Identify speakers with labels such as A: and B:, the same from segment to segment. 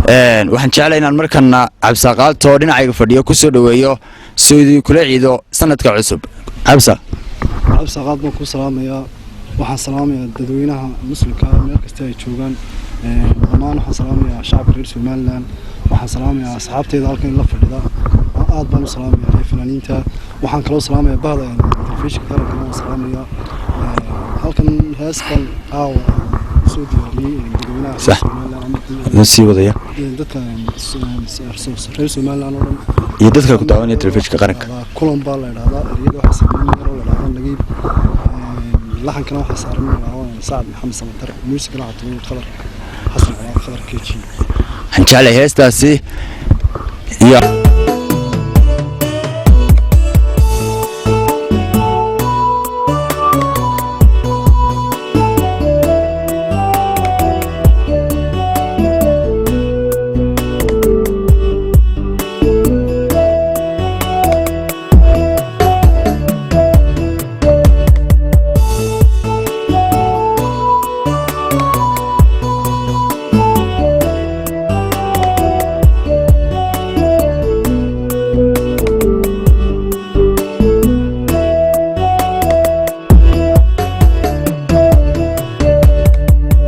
A: Waxaan jeclay inaan markana Cabsaqaalto dhinacayga fadhiyo ku soo dhoweeyo soo idin kula ciido sanadka cusub. Cabsa.
B: Cabsaqaad baan ku salaamayaa. Waxaan salaamayaa dadweynaha Muslimka meel kasta ay joogaan dhammaan. Waxaan salaamayaa shacabka reer Somaliland. Waxaan salaamayaa asxaabteyda halkan la fadhida, aad baan u salaamayaa fanaaniinta. Waxaan kaloo salaamayaa bahda telefishinka qaranka, waan salaamayaa. Halkan hees baan caawa soo diyaariyey dadweynaha reer Somaliland ama
A: sii wadaya
B: dadka reer Somaliland oo dhan
A: iyo dadka ku daawanaya telefishinka qaranka.
B: Kulan baa la idhahdaa. Ereyada waxaa sameeyey yaroo la idhahdaa Nagiib, laxankana waxaa saaran la idhahdaa Sacad Maxamed Samatar, muusigana waxaa tumay Khadar Xasan Colaad, Khadar Keji.
A: Waxaan jeclay heestaasi iyo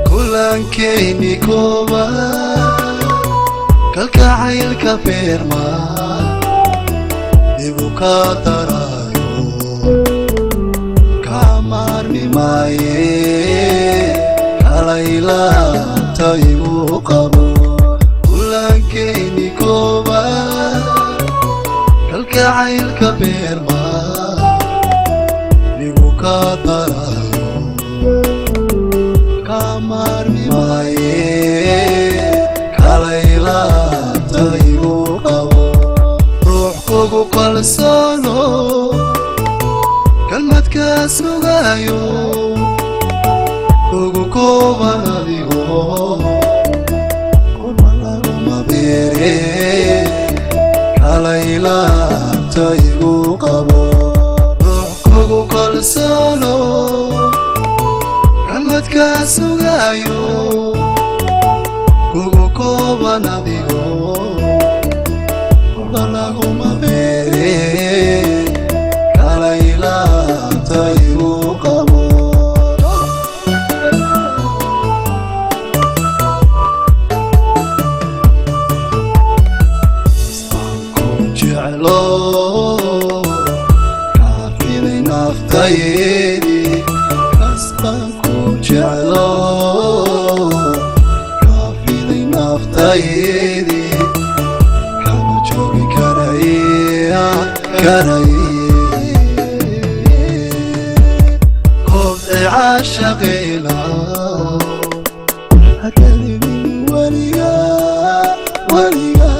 C: Kulankayni koobaad, kalkacaylka beerma igu ka darayo, ka maarmi maaye, kalaylaanta igu qabo. Kulankayni koobaad, kalkacaylka beerma igu ka darayo, ka maarmi maaye, kalaylaanta igu qabo. Ruux kugu kalsoono, kalmadkaa sugayo, kugu kooban adigo, kuma laguma beere, kalaylaanta igu qabo. Ruux kugu kalsoono, kalmadkaa sugayo, kugu kooban adigo, kuma laguma beere, kalaylaanta igu qabo. Ku jeclo kaafilay naftaydi, kasbaan ku jeclo kaafilay naftaydi, kama joogi karaya karaye. Kobci caashaqeena hakalibin weliga weliga.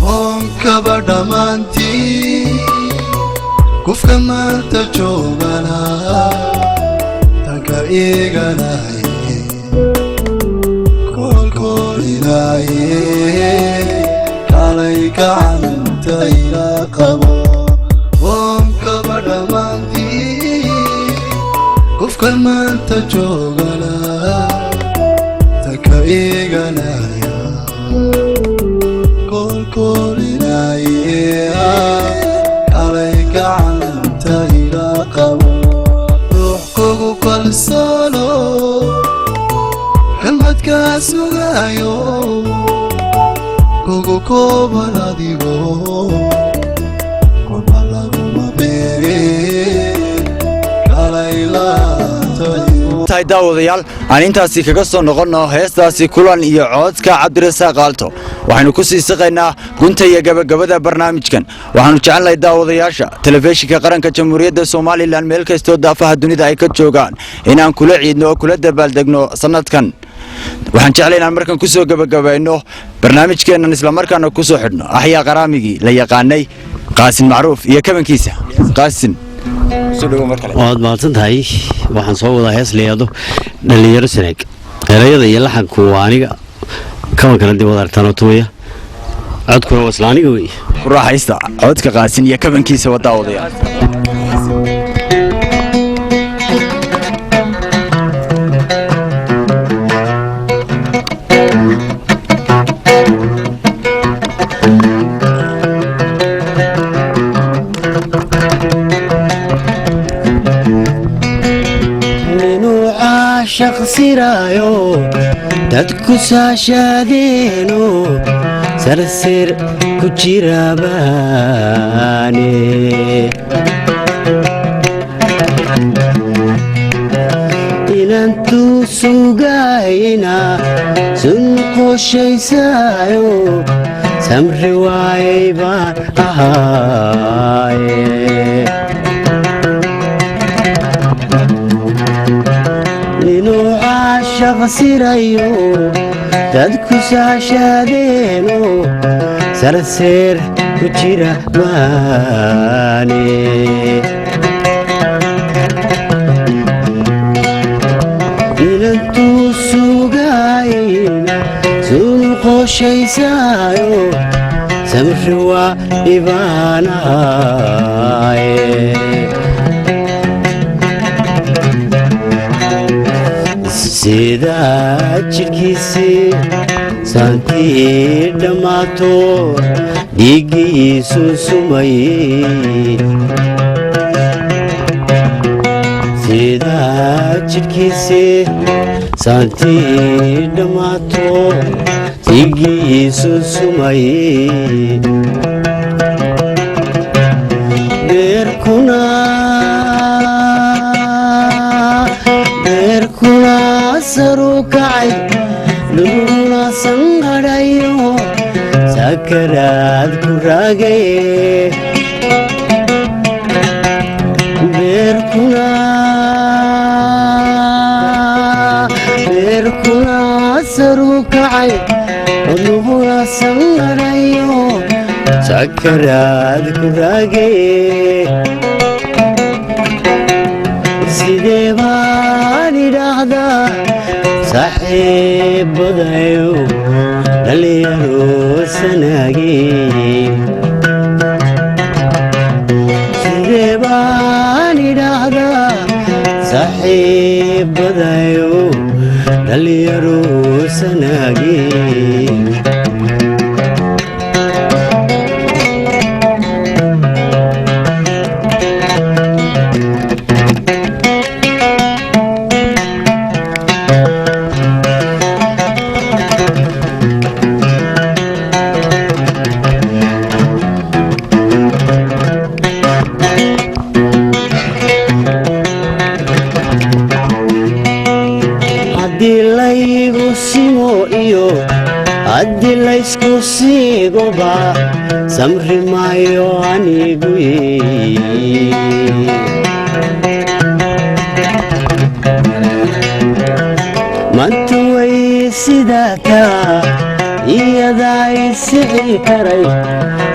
C: Koonkaba dhammaantii qofka maanta joogana tanka eeganaye, koolkoolinaye, kalay gacanta ila qabo. Koonkaba dhammaantii qofka maanta joogana tanka eeganaya, koolkoolinaye, kalay gacanta ila qabo. Ruux kugu kalsoono, kalmadkaa sugayo, kugu kooban adigo, kolba laguma beere, kalaylaanta.
A: Tahay daawadayaal, aan intaasi kaga soo noqonno heestaasi Kulan iyo codka Cabdirasaaq Aalto. Waxaynu ku sii siqaynaa gunta iyo gabagabada barnaamijkan. Waxaanu jecelnahay daawadayaasha Telefishinka Qaranka Jamhuuriyadda Somaliland meel kastoo daafaha dunida ay ka joogaan inaan kula ciidno oo kula dabaaldegno sanadkan. Waxaan jeclay inaan markan kusoo gebagabayno barnaamijkeennan, islamarkaana kusoo xidhno axyaa qaraamigii la yaqaanay Qaasin Macruuf iyo kabankiisa. Qaasin, soo dhawow mar kale.
D: Waad mahadsan tahay. Waxaan soo wadaa hees layado Dhallinyaro Sanaag. Erayada iyo laxanku waa aniga, kabankana dib wad aragtaan oo tumaya, codkuna waa isla aniga wey.
A: Ku raaxaysta codka Qaasin iyo kabankiisa, waa daawadayaal.
D: Ninuu caashaq siraayo, dadku saashaadeeno, sarsir ku jirabaane. Inantuu sugayna sun qoshaysayo, samri waayay baan ahaaye. Ninuu caashaq sirayo, dadku saashaadeeno, sarseer ku jira maane. Inantuu sugayna sun qoshaysayo, samri waa ibaanahaye. Sidaa jidhkiisii saantii dhammaato, dhiiggiisu sumayey. Sidaa jidhkiisii saantii dhammaato, dhiiggiisu sumayey. Beerkuna, beerkuna saru kacay, dhuluna sanqadhayo, sakaraad ku raagaye. Beerkuna, beerkuna saru kacay, dhuluna sanqadhayo, sakaraad ku raagaye. Sidee baan idhaahdaa saaxiibadayo, dhalinyaro sanaagee? Sidee baan idhaahdaa saaxiibadayo, dhalinyaro sanaagee? Haddii laygu simo iyo haddii laysku siigoba, samri maayo anigu. Maanta way sidataa, iyadaa isixi karay,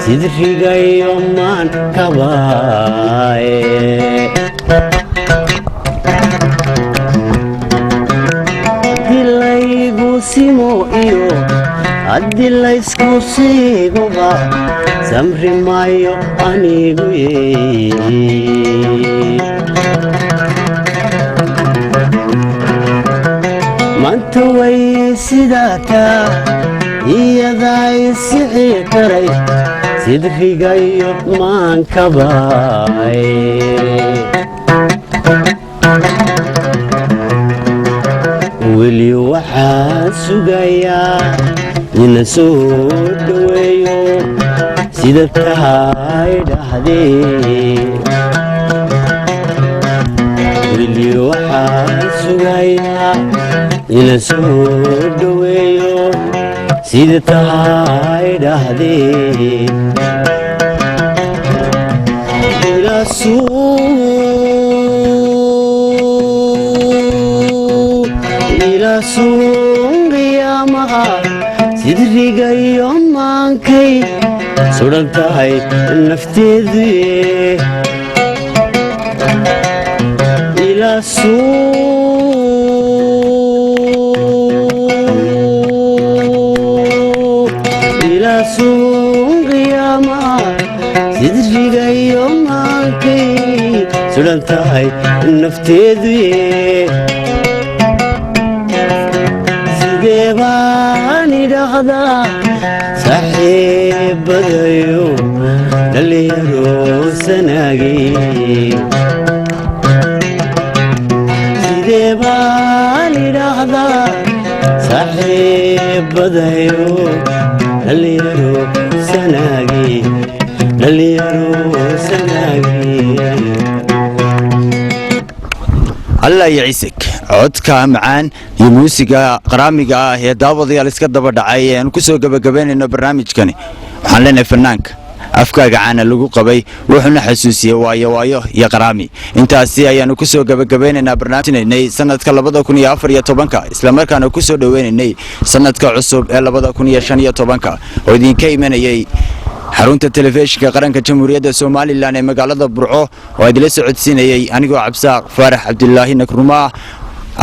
D: sidrigayo maan kabaaye. Haddii laygu simo iyo haddii laysku siigoba, samri maayo anigu. Maanta way sidataa, iyadaa isixi karay, sidrigayo maankabaaye. Weli waxaan sugayaa ina soo dhoweeyo, sida tahay dhahdee. Weli waxaan sugayaa ina soo dhoweeyo sida tahay dhahdee ila suun qiyaamaha sidrigayo maankay sudan tahay nafteedii ila suun qiyaamaha sidrigayo maankay sudan tahay nafteedii sidee baan idhaahdaa saaxiibadayo dhalinyaro sanaagay, sidee baan idhaahdaa saaxiibadayo dhalinyaro sanaagay, dhalinyaro sanaagay.
A: Alla iyo cisig, codka macaan iyo muusiga qaraamiga ah ee daawadayaal iska daba dhacay ee aan ku soo gebagabaynayno barnaamijkani. Waxaan leenahay fanaanka afkaaga caana lagu qabay wuxuuna xasuusiyey waayo waayo iyo qaraami. Intaasi ayaanu ku soo gebagabaynaynaa barnaamijnaynay sanadka 2014-ka, islamarkaana ku soo dhoweynaynay sanadka cusub ee 2015-ka oo idinka imanayay xarunta telefishinka qaranka Jamhuuriyadda Somaliland ee magaalada Burco, oo idila socodsiinayay anigoo Cabsaaq Faarax Cabdilaahi Nakrumaah.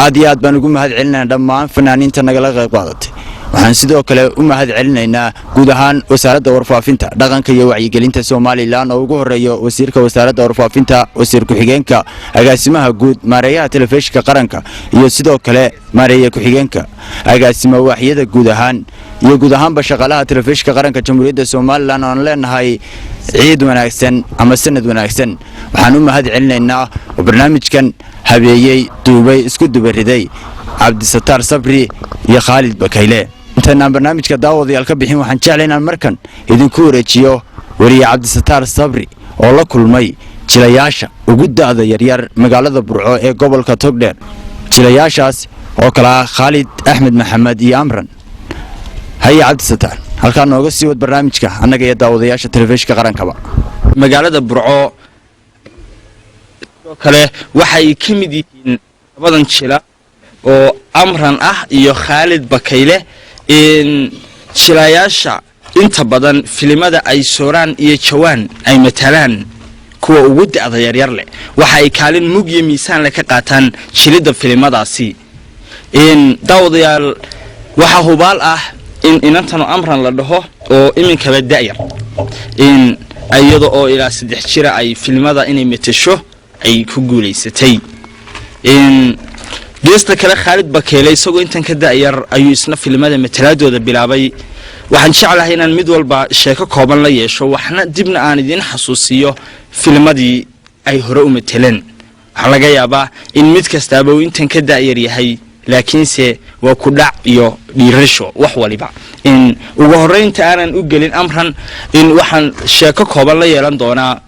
A: Aad iyo aad baan ugu mahad celinayna dhammaan fanaaniinta nagala qayb qaadatay. Waxaan sidoo kale u mahad celinaynaa guud ahaan Wasaaradda Warfaafinta, Dhaqanka iyo Wacyigelinta Somaliland, oo ugu horeeyo wasiirka Wasaaradda Warfaafinta, wasiir ku-xigeenka, agaasimaha guud, maareeyaha telefishinka qaranka iyo sidoo kale maareeye ku-xigeenka, agaasima waaxyada guud ahaan iyo guud ahaanba shaqaalaha telefishinka qaranka Jamhuuriyadda Somaliland, oon leenahay ciid wanaagsan ama sanad wanaagsan. Waxaan u mahad celinaynaa oo barnaamijkan habeeyey, duubay, isku dubariday Cabdisataar Sabri iyo Khaalid Bakayle. Intaynaan barnaamijka daawadayaal ka bixin, waxaan jeclay inaan markan idinku wareejiyo weriye Cabdisataar Sabri oo la kulmay jilayaasha ugu da'da yaryar magaalada Burco ee gobolka Togdheer, jilayaashaas oo kale ah Khaalid Axmed Maxamed iyo Amran. Haye Cabdisataar, halkaa nooga sii wad barnaamijka annaga iyo daawadayaasha telefishinka qarankaba.
E: Magaalada Burco sidoo kale waxay ka mid yihiin labadan jila oo Amran ah iyo Khaalid Bakayle in jilayaasha inta badan filimada ay Sooraan iyo Jawaan ay matalaan kuwa ugu da'da yaryar leh. Waxa ay kaalin mug iyo miisaan leh ka qaataan jilidda filimadaasi. In daawadayaal, waxaa hubaal ah in inantanu Amran la dhaho oo iminkaba da'yar in iyada oo ilaa 3 jira ay filimada inay matasho ay ku guulaysatay. In geesta kale Khaalid Bakeele isagoo intan ka da'yar ayuu isna filimada matalaadooda bilaabay. Waxaan jeclahay inaan mid walba sheeko kooban la yeesho, waxna dibna aan idiin xasuusiyo filmadii ay hore u mateleen. Waxaa laga yaabaa in mid kastaaba uu intan ka da'yar yahay, laakiinse waa ku dhac iyo dhiirasho wax waliba. In ugu horreynta aanan u gelin Amran, in waxaan sheeko kooban la yeelan doonaa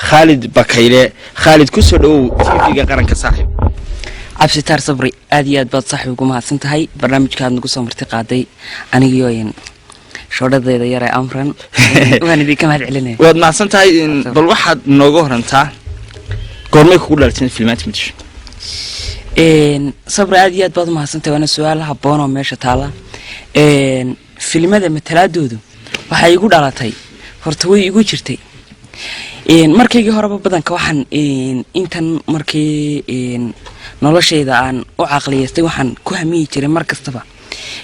E: Khaalid Bakayle. Khaalid, kusoo dhawow TV-ga qaranka, saaxiib.
F: Cabsitaar Sabri, aad iyo aad baad saaxiib ugu mahadsan tahay barnaamijka aad nagu soo marti qaaday anigiyo shoodhadeeda yare Amran. Waan idinka mahad celinaya.
E: Waad mahadsan tahay. Bal waxaad nooga horantaa, goormay kugu dhalatay filmaanta muqdisho?
F: Sabri, aad iyo aad baad umahadsan tahay, waana su-aal habboon oo meesha taala. Filimada matalaadoodu waxay igu dhalatay, horta way igu jirtay markaygii horeba. Badanka waxaan intan markii noloshayda aan u caqliyeystay, waxaan ku hamiyi jiray mar kastaba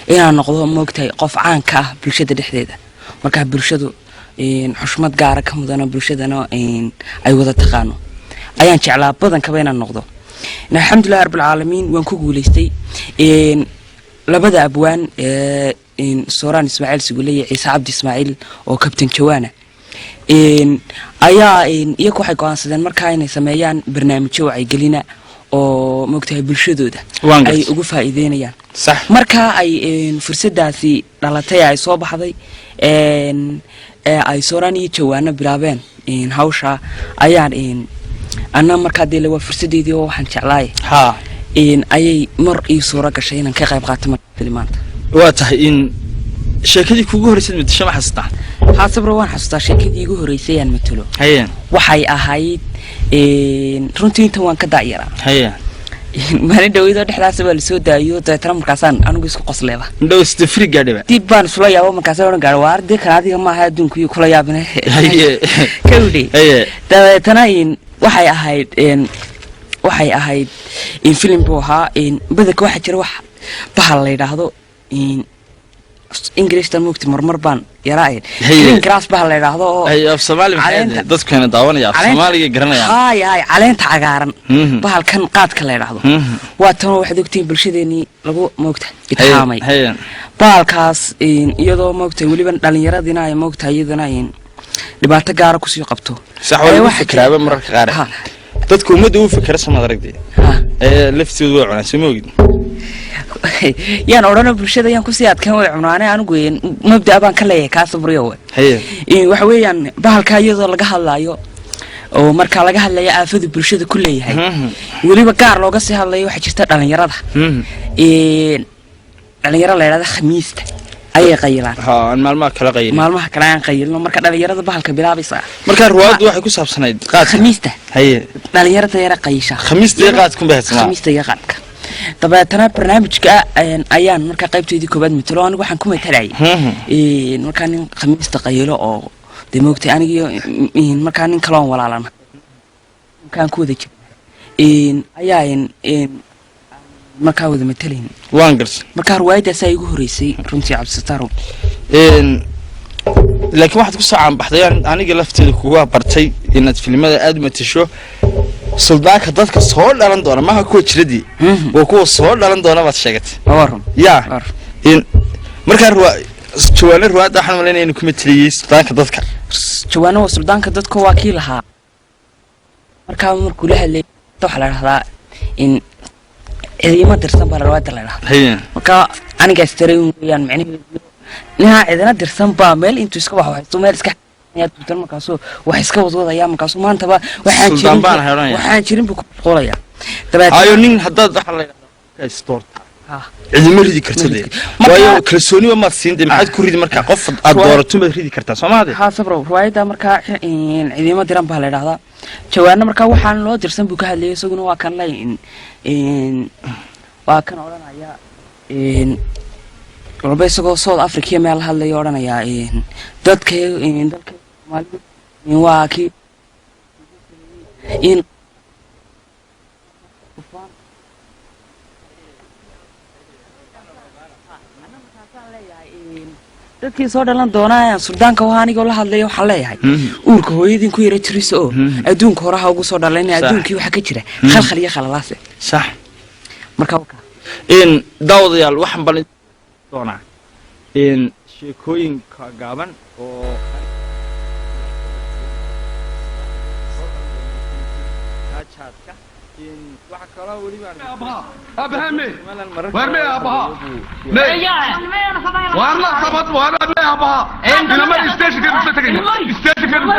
F: inaan noqdo, moogtahay, qof caan ka ah bulshada dhexdeeda, markaa bulshadu xushmad gaara ka mudano, bulshadana ay wada taqaano ayaan jeclaa badankaba inaan noqdo. Alxamdulilah rabbilcaalamiin, waan ku guuleystay. Labada abwaan, Sooraan Ismaaciil Sugule iyo Ciise Cabdi Ismaaciil oo Kabtan Jawaana, ayaa iyagu waxay go-aansadeen markaa inay sameeyaan barnaamijyo wacyigelina oo, moogtahay, bulshadooda ay ugu faa'iideynayaan. Markaa ay fursadaasi dhalatay, ay soo baxday, ay Sooraan iyo Jawaano bilaabeen hawsha, ayaan Anna markaa dee waa fursadeydii oo waxaan jeclaay ayay mar ii suura gashay inaan ka qayb qaato marka filimaanta.
E: Waa tahay. In sheekadii kuugu horreysad matasho ma xasuustaa?
F: Haa Sabro, waan xasuustaa sheekadii igu horreysay aan matalo. Waxay ahayd runtii intan waan ka da'yaraa. Maalin dhaweydoo dhexdaas baa lasoo daayo, dabeetana markaasaan anigu isku qosleeba.
E: Indhow sida firi gaadhiba.
F: Dib baan isula yaabo, markaasaan odhan gaadha, waar dee kan adiga maaha adduunku iyo kula yaabine. Kawdhe. Dabeetana waxay ahayd waxay ahayd in filim buu ahaa. Badanka waxaa jira wax bahal la yidhaahdo Englishtan moogta, marmar baan yaraa green grass bahal la yidhaahdo oo
E: Haye, af Soomaali maxay
F: Caleenta-
E: dadkeena daawanaya af Soomaaliga garanayaan?
F: Haay haay, caleenta cagaaran. Bahalkan qaadka la yidhaahdo. Waa tanoo waxaad ogtihiin bulshadeenii lagu moogta itixaamay. Bahalkaas iyadoo moogta weliba dhalinyaradina ay moogta iyadana dhibaato gaara kusii qabto.
E: Sax, waa
F: Ayaa
E: lagu
F: waxaa
E: fikiraaba mararka qaar. Dadka ummadda u fikira samad aragtay. Ee laftoodu way cunaan, soo ma ogid?
F: Yaan odhana bulshada yaan kusii adkaan, way cunaane. Anigu mabda baan ka leeyahay kaas buryo. Waxa weeyaan bahalka iyadoo laga hadlaayo oo markaa laga hadlayo aafadu bulshada ku leeyahay, weliba gaar looga sii hadlayo, waxaa jirta dhalinyarada dhalinyaro la yidhahda khamiista ayay qayilaan.
E: Ha, aan maalmaha kala qayilin.
F: Maalmaha kale aan qayilno. Marka dhalinyarada bahalka bilaabaysa.
E: Marka ruwaaddu waxay ku saabsanayd qaadka.
F: Khamiista. Dhalinyarada yara qayisha.
E: Khamiista iyo qaadka unbay haysanaa.
F: Khamiista iyo qaadka. Dabeetana barnaamijka ayaan markaa qaybteydii koobaad matalo. Anigu waxaan ku matalayay markaa nin khamiista qayilo oo dee moogtay anigiyo markaa nin kaloon walaalana markaan ku wada jir ayaa markaa wada matalayn.
E: Waan garsan.
F: Markaa ruwaayadaasaa igu horeysay runtii, Cabdisataaro.
E: Laakiin waxaad kusoo caanbaxday, aniga lafteeda kuga bartay inaad filimada aada matasho suldaanka dadka soo dhalan doona, maaha kuwa jiradii, waa kuwa soo dhalan doona baad sheegatay.
F: Waa run.
E: Ya.
F: Waa run.
E: In markaa ruwa jawaano ruwaadda waxaan malaynaya inuu ku mateliyey suldaanka dadka.
F: Jawaano waa suldaanka dadka, waa kii lahaa markaa markuu la hadlayay waxaa la dhahdaa in ciidamo dirsan baa ruwaayadda la dhahdaa. Marka anigaas taray weeyaan, micnaheedu ninaa cidina dirsan baa meel intuu iska wax haysto meel iska duutan, markaasuu wax iska wadwadaya, markaasuu maantaba waxaan
E: Suldaan
F: jirin
E: baan ahay odhanaya.
F: Waxaan jirin buu ku mashquulaya dabeetana.
E: Ayo, nin haddaad waxaa la yidhahdaa isdoortaa cidima ridi karto dee. Waayo kalsooniba maad siin dee, maxaad ku ridi markaa? Qof aad doorato maad ridi kartaa, soo maade?
F: Haa Sabrow, riwaayadda markaa ciidamo diran baa la idhahdaa. Jawaano markaa waxaan loo dirsan buu ka hadlayay, isaguna waa kan lay waa kan odhanaya walba isagoo South Africa iyo meel la hadlaya odhanaya dadka dalka Soomaalida waa kii in dadkii soo dhalan doonaa suldaanka waa anigoo la hadlaya, waxaan leeyahay uurka hooyadiin ku yara jirisa oo adduunka horaha ugu soo dhalayna. Adduunkii waxaa ka jira khalkhal iyo khalalaase. Marka wakaa.
E: In daawadayaal waxaan balin doonaa in sheekooyinka gaaban oo jaadka in waxa kaloo weliba
G: Aabbahaa waar mee aabbahaa mee waar la sabad waar mee aabbahaa inamada stationka isla tagayna stationka isla.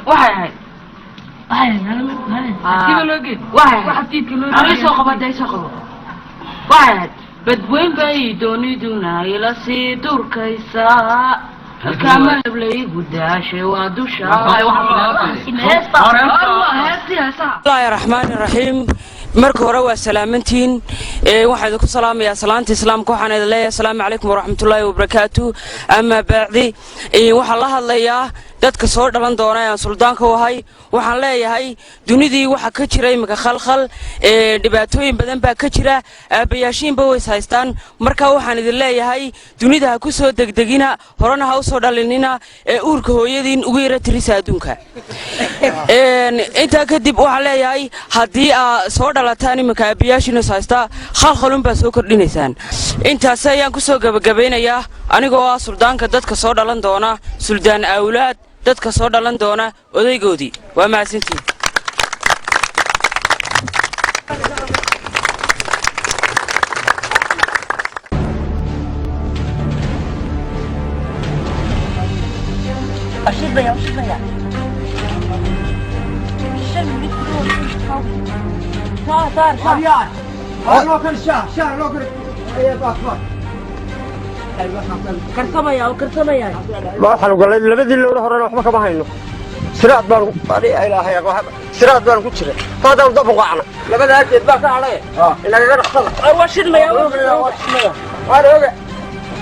H: Waxay ahayd waxay ahayd badweyn bay dooniduna ila sii durkaysaa, halkaa malab laygu daashay waa dusha.
F: Bismillaahi raxmaani raxiim. Marka hore waa salaamantiin. Waxaan idinku salaamayaa salaanta islaamka. Waxaan idin leeyahay asalaamu calaykum waraxmatullaahi wabarakaatu. Amaa bacdi, waxaan la hadlayaa dadka soo dhalan doona ee aan suldaanka u ahay. Waxaan leeyahay dunidii waxaa ka jira iminka khalkhal, dhibaatooyin badan baa ka jira, aabbayaashiinba ways haystaan. Marka waxaan idin leeyahay dunida ha ku soo degdegina, horena ha u soo dhalinina, ee uurka hooyadiin ugu yara tirisa adduunka. Intaa kadib waxaan leeyahay haddii aa soo dhalataan iminka aabbayaashiina is haystaa, khalkhalun baa soo kordhinaysaan. Intaasi ayaan ku soo gebagabaynayaa anigoo ah suldaanka dadka soo dhalan doona, suldaan awlaad dadka soo dhalan doona odaygoodii. Waa mahadsantiin.
H: Shidmaya, u shidmaya. 5 minute saar saar saar. Karsamaya oo karsamaya.
I: Waxaan galay labadii lowra horena waxba kama hayno. Siraad baan ilaahay, siraad baan ku jiray, haddaan dab uqacna labada agteed baa ka hadhay inagaga dhaqsada.
H: Waa shidmaya, waa shidmaya.
I: Waan oga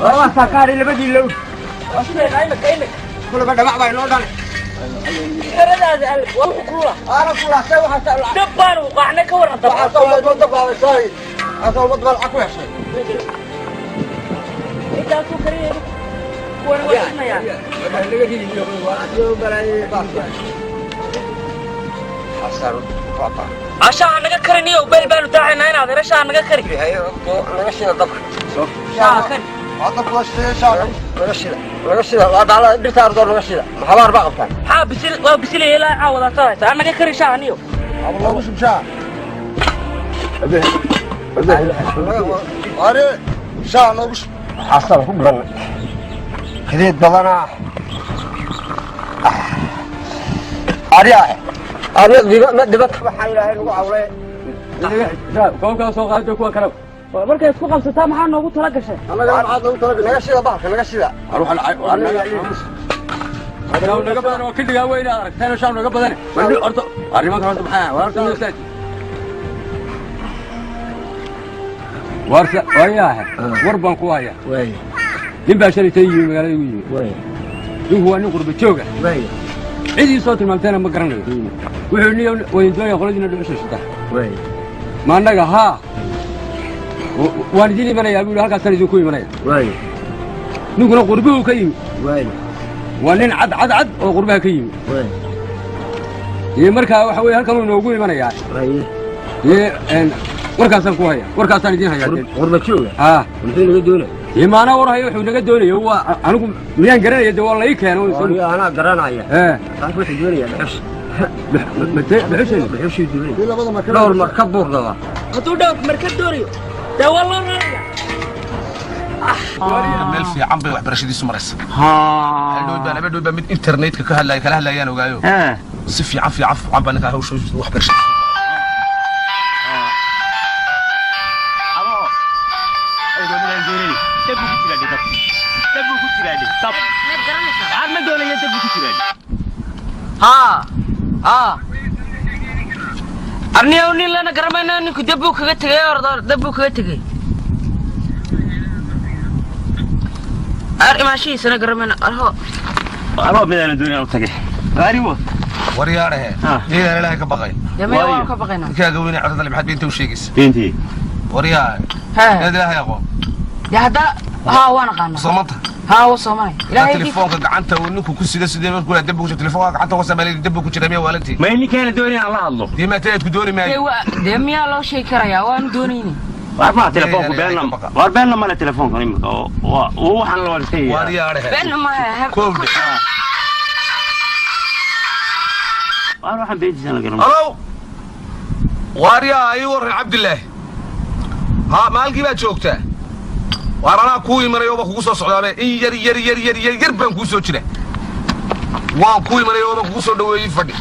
I: labadaasaa ka hadhay labadii lowr.
H: Waa shidmaya imika imika.
I: Kulaba dhamac baa inoo dhalay.
H: Xeradaada waa wuxuu kulula.
I: Aana kulaasay waxaa.
H: Dab baan uqacnay, ka waran dab.
I: Waxaa ummad dab qaadaysaa, waxaa ummad baa lacag ku heshay.
H: Intaasuu kariyay, kuwan waa shidmaya. Cashaha naga kariniyo, beel baanu daacaynaa inaad hero. Shaha naga kari.
I: Naga shida dabka.
H: Shaha kari.
I: Naga shida, naga shida, dhirta ardoo naga shida, habaar baa qabtaan.
H: Maxaa bisil waa bisilaya ilaa caawadaa saadaysa. Ha naga kari shaha niyo.
G: Loogu shub shaha. Are shaha noogu shub.
I: Xasal ku dhiran kadeed badanaa. Aryaa arya dibad waxaa ilaahay nagu cawlay.
J: Koobkaa soo qaado, kuwa kale.
H: Markay isku qabsataa maxaa noogu tala gashay?
I: Annaga maxaad noogu tala? Naga shida bahalka, naga shida.
J: Naga badan oo kiligaa weyn aad aragteen, shaam naga badan. Horta arrimanka horta maxaa horta warsa waryaha, war baan ku hayaa. Nin baa shalay tay yimi magaalada igu yimi. Ninku waa nin qurba jooga, cidii soo tilmaamteena ma garanayo. Wuxuu niyo waydin doonaya qoladiina dhuxusha shita. Ma annaga? Haa, waan idin imanayaa buu yidhi, halkaasaan idinku imanaya. Ninkuna qurbuhu ka yimi, waa nin cad cad cad oo qurbaha ka yimi. Dee markaa waxa weye halkan uu inoogu imanayaa. Dee warkaasaan ku haya, warkaasaan idiin hayaa.
I: Qurba jooga?
J: Haa.
I: Muxuu naga doonaya?
J: Dee maanaa war hayo wuxuu naga doonayo, waa anigu miyaan garanaya? Dee waa la ii keeno.
I: Anaa garanaya. Taas wuxuu doonaya dhuxush.
J: Dhuxusheeda?
I: Dhuxushuu doonaya, dhowr markab buu rabaa.
H: Hadduu dhowr markab doonayo, dee waa loo raraya.
G: Meel fiican bay waxbarashadiisu maraysa. Hadhow baan habeen dhow baa mid internetka ka hadlaya kala hadlayaan ogaayo. Si fiican fiican fiican baa ninkaa hawsha waxbarashadiisa.
H: Haa haa, arniyow, nin lana garamayna, ninku dab buu kaga tegay, ordo dab buu kaga tegay. Ar imaashihiisana garamayna arho.
D: Anoo midaanan doonin u tagay ariwo.
G: War yaarahe, miyadaan ilaahay ka baqay?
H: Dee maya, waanu ka baqaynaa.
G: Ninkaaga weyne codadale, maxaad beenta u sheegaysa?
D: Beentii?
G: War yaa, inaad ilaahay aqoon.
H: Dee haddaa haa, waan aqaanaa.
G: Soomanta?
H: Haa, wuu soomanay.
G: Ilaahay telefoonka gacanta uu ninku ku sida sidee markuu dab ku jiro telefoonka gacanta uga sameeyay, dab ku jira, miyaa waalantii?
D: May, ninkaana doonin aan la hadlo.
G: Dee maata ku dooni maayo.
H: Dee miyaa loo sheegi karayaa? Waanu doonayni.
D: War ma telefoonku beenna, war beenna male telefoonka imika oo waxaan la iska
G: War yaarahe.
H: Beenna maaha.
G: Kowdhe.
D: War waxaan beentiisa la garan.
G: Halo, waaryaa, ii warran Cabdilaahi. Haa, maalkii baad joogtaa? Waar anaa kuu imanayo, baa kugu soo socdaabe. In yar yar yar yar yar yar baan kuu soo jira, waan kuu imanayo, baan kugu soo dhaweeyey. Fadhi,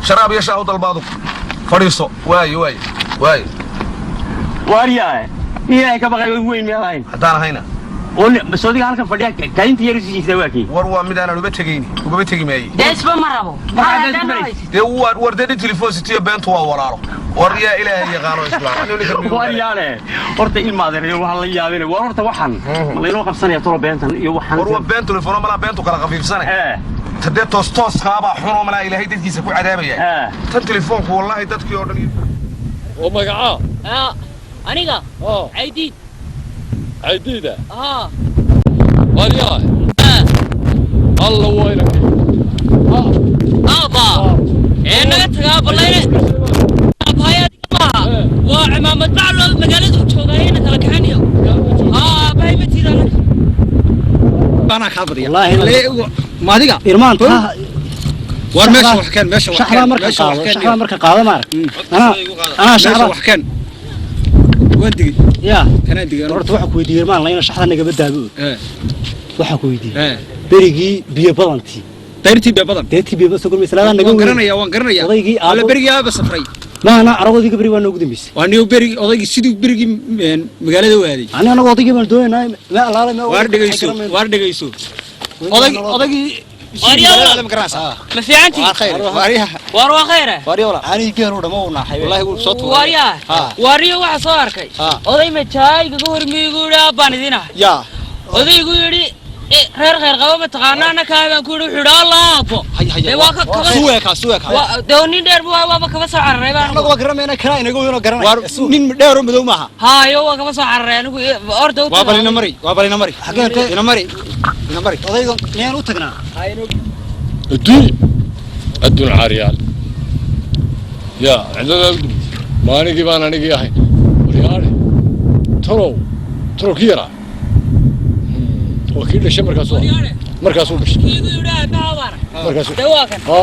G: sharaab iyo shaahu dalbaadu, fadhiiso. Waaye waaye waaye.
D: Waaryaa, ilaahay ka baqay weyn meel ahayn.
G: Haddaan ahayna?
D: Soodiga halkan fadhiya kaalinta yar usii jiiftaa waa kii.
G: War waa mid aanan uba tegayni, ugaba tegi maaye.
H: Dee isba ma rabo.
G: Dee war dee nin telefoon sitiyo beentu waa walaalo. War yaa ilaahay yaqaano islaam.
D: Waaryaale, horta ilmaadeerayo, waxaan la yaabina, war horta waxaan ma laynoo qabsanaya tolo beentan iyo waxaan?
G: War waa been telefono malaa, beentu kala khafiifsane. Tadee toos tooskaabaa xunoo malaa ilaahay dadkiisa ku cadaabaya. Tan telefoonku wallaahi dadkii oo dhan.
J: Oo magacaa?
H: Aniga Caydiid.
J: Caydiida?
H: Haa.
J: Waaryaa, alla wayna.
H: Aaba ee naga tagaa balayne, aabbahay adiga maaha, waa cimaamad baclood magaaladu joogayena kala kaxanayo. Haa, aabbahay ma tiida anaga.
K: Anaa kaa badiya maadiga.
B: Irmaan.
K: War meesha wax keen, meesha wax
B: shaxdaa
K: keen.
B: Marka
K: Meesha wax
B: qaado
K: keen.
B: Shaxdaa marka qaado, maarag anaa anaa
K: Meesha
B: shaxda
K: wax keen. Waan digay.
B: Ya.
K: Kanaan digay.
B: Horta waxaan ku weydiiyey, irmaan layna shaxda nagaba daabo. Waxaan ku weydiiyey berigii biyo badantii.
K: Dayrtii beebadan.
L: Dayrtii beebada soo gurmaysa islaadaha naga
K: Waan
L: weyn.
K: garanaya, waan garanaya.
L: Odaygii
K: Alla
L: aabbo.
K: Berigii aaba safray.
L: Maana aragoodii gabri waa noogu dambeysay.
K: Waa niyo berigi odaygii siduu berigii magaalada u aaday.
L: Ani anagu odaygii baan doonaynaa, ma alaala ma.
K: Waar dhegeyso, waar dhegeyso. Odag odaygii
H: Waaryaa.
K: ma garanaysaa?
H: Ma fiicantii?
K: Waar khayr, waaryaha.
H: Waar waa khayre.
K: Waaryaa walaal.
L: Aniga geelu dhamo u naaxay.
K: Wallaahi wuu soo tuuray.
H: Waaryaa. Waaryo waxa soo arkay. Oday majaayiga ka hormiigu yidhi aabbaan idin ahay.
K: Yaa.
H: Odaygu yidhi reer khayr qaba ma taqaanaa, anna kaa baan ku yidhi, wuxuu yidhi alla aabbo. Dee waa kaba.
K: Suweeka, suweeka.
H: Dee nin dheer buu ahaa, waaba kaba soo cararay baan.
L: Anagu waa garanayna kana inaga weyn oo garanay.
K: Waar nin dheer oo madow maaha.
H: Haayo, waa kaba soo cararay anigu orda u
K: Waa bal ina mari, waa bal ina mari.
L: Xagee?
K: Ina mari. Ina mari.
L: Odayga miyaan u tagnaa?
M: Adduun adduun caariyaal yaa cidladaa u dhimtay maaligii baan anigii ahayn. Waryaale, tolow tolow ki yaraa waa kii dhashay markaasuu markaasuu dhashay.
H: Igu yidhi aabbaha baan ahay.
M: Markaasuu
H: Dee waa kan.
M: Ha.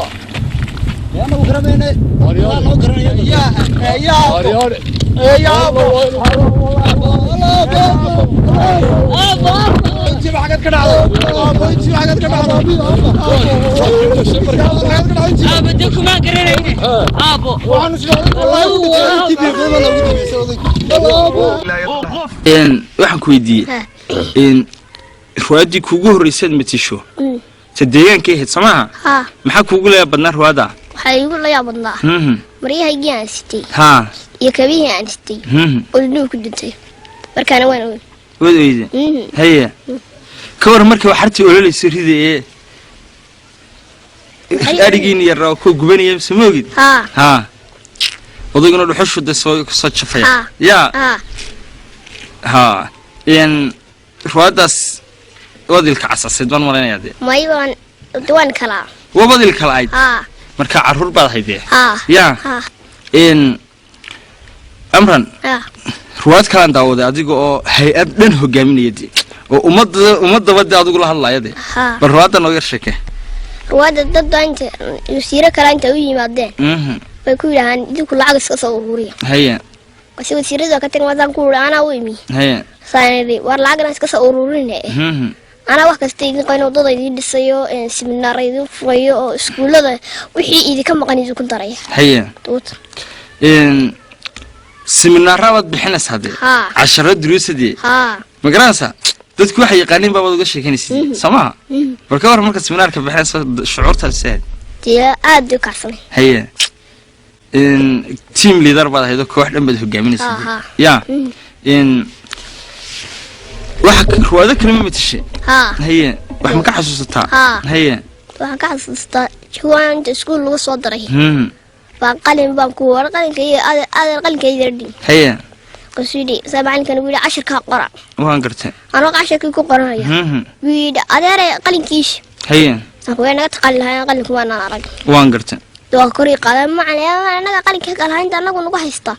L: Anagu garanayna.
M: Waryaale.
L: Noo garanaya.
K: Yaa, yaa.
M: Waryaale.
K: Yaa. Intiiba xagad ka dhacday. Intiiba xagad ka dhacday.
H: Aabbo dee kumaan garanayne. Aabbo.
L: Intii beebada loogu dambeysay odaygu.
E: Waxaan ku weydiiyey ruwaaddii kuugu horreysaad matisho ta deegaankay ahayd, soo maaha?
N: Haa.
E: Maxaa kuugu layaa badnaa ruwaadda?
N: Waxaa iigu la yaab badnaa maryahaygii aan sitay iyo kabihii aan sitay oo dhudhuub ku dhintay, markaana waan oyn.
E: Waad oyde? Haye, ka war markii waxartii ololaysa rida ee adhigiina yaraa kuwa gubanaya, mise ma ogid?
N: Haa.
E: Haa, odayguna dhuxushu de soo soo jafaya.
N: Haa.
E: Yaa.
N: Haa.
E: Haa, ruwaaddaas waad ilka casasayd baan malaynayaa dee.
N: May, waan kalaa.
E: Wabaad ilka la'ayd?
N: Haa.
E: Marka carruur baad ahayd dee.
N: Haa.
E: Yaa.
N: Haa.
E: Amran,
N: haa.
E: Ruwaad kalaan daawaday adiga oo hay-ad dhan hogaaminaya dee, oo ummadda ummadaba dee adigu la hadlaya dee.
N: Haa.
E: Bal ruwaadda nooga sheeke.
N: Ruwaadda dad baa inta wasiiro kale inta u yimaadeen bay ku yidhaahaan, idinku lacag iska soo ururiya. Kasi wasiirada ka tagin waasaan ku uri, anaa u imi. Saan idhi, war lacagna iska soo ururine, anaa wax kasta idin qoyn, waddada idin dhisayo, siminaar idin furayo, oo iskuullada wixii idinka maqan idinku daraya. Duuta.
E: Siminaara baad bixinaysaa dee?
N: Haa.
E: Casharo duruusadee?
N: Haa.
E: Ma garanaysaa, dadku waxay yaqaaniin baabaad uga sheekanaysid, soo maha? Bal ka war marka siminaarka bixinaysa shucuurtaas ahayd?
N: Dee aad bay u kacsanay.
E: Haye, team leader baad ahayd oo koox dhan baad hogaaminaysa.
N: Haa, haa.
E: Yaa, waxa ruwaado kale ma matashay?
N: Haa.
E: Haye, wax ma ka xasuusataa?
N: Haa.
E: Haye.
N: Waxaan ka xasuustaa jawaan inta iskuul lagu soo daray baan qalin baan ku war qalinka iyo adeer qalinka idardhin. Kasuu yidhi saa macalinkan ugu yidhi, cashirkaa qora.
E: Waan gartay.
N: Anoo cashirkii ku qoranaya wuu yidhi, adeere qalinkiisa. Waa naga taqali lahaa qalinku, waanaan arag.
E: Waan gartay.
N: Waa kor ii qaada macalin, anaga qalinka kalahaynta anagu nagu haystaa.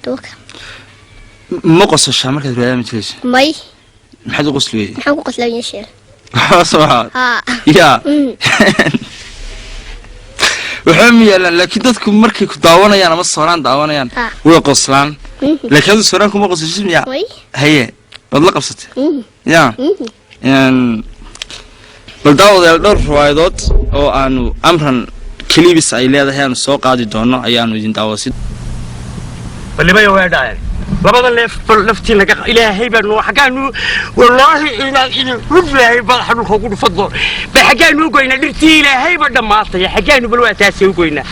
N: Duka.
E: Ma qosashaa markaad ruwaadaha matalayso?
N: May.
E: Maxaad u qosli weyday?
N: Maxaan ku qoslaya sheer?
E: Waxba soo haa.
N: Haa.
E: Yaa, waxba ma yaalaan, laakiin dadku markay ku daawanayaan ama sooraan daawanayaan way qoslaan, laakiin adu sooraan kuma qosashid miya?
N: May.
E: Haye, waad la qabsatay?
N: Mhm.
E: Yaa. Bal daawadayaal, dhowr riwaayadood oo aanu Amran Clips ay leedahay aanu soo qaadi doono ayaanu idin daawasi.
I: Balibaya way dhaceen labada leef, bal laftii naga ilaahay baa noo xaggaanu, wallaahi inaan idin ruflahay bal xanuunka ugu dhufan doon bal xaggaanu u goynaa dhirtii ilaahayba dhammaataya, xaggaanu bal waa taasay u goynaa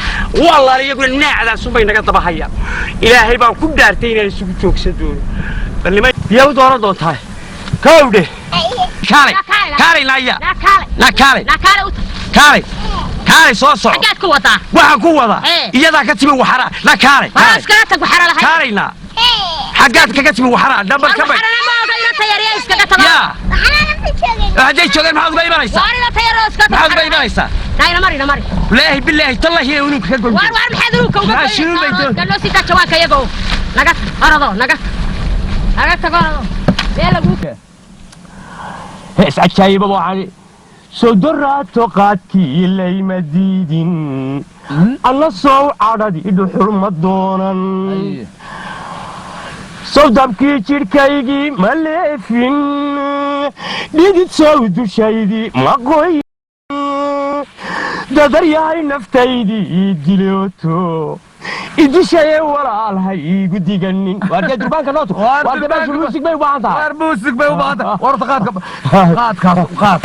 I: wallahi, iyaguna naacdaasunbay naga daba hayaan. Ilaahay baan ku dhaartay inaan isugu joogsan doono. Bal nima biyaa u dooran doontaa kowdhe? Kaalay, kaalay, naaya na kaalay, kaalay, kaalay, soo soco.
O: Xaggaad ku wadaa?
I: Waxaan ku wadaa
O: Ee.
I: iyadaa ka timi waxara, na kaalay.
O: Waa
I: Kaalay.
O: iskaga tag waxara lahayd.
I: Kaalayna, xaggaad kaga timi waxara dhambar ka bay.
O: Waxarana ma oga, ina tayariya iskaga tago.
I: Yaa, hadday joogeen maxaad uga imanaysaa?
O: Waar ina tayaro iskaga tag.
I: Maxaad uga imanaysaa?
O: Na ina mari, ina mari.
I: Wallaahi bilaahi tallahi inuu ka goyn.
O: Waar waar, maxaad unuka uga
I: Maxaa shirin bay doon?
O: goynaysaa? Loo sitaa jawaanka iyagoo naga tag, orado naga tag, naga tag, orado meel lagu
I: Hees cajaayiba waxaan soo doraato qaadkii layma diidin, alla sow cadhadii dhuxul ma doonan, sow dabkii jidhkaygii ma leefin, dhidid sow dushaydii ma qoyin. Dadaryahay naftaydii dilooto idishaye walaal ha iigu diganin. Waarkee durbaanka noo tu? Waarkee meeshu muusig bay u baahan tahay.
G: Waar muusig bay u baahan tahay. Warta qaadka qaadkaas qaad.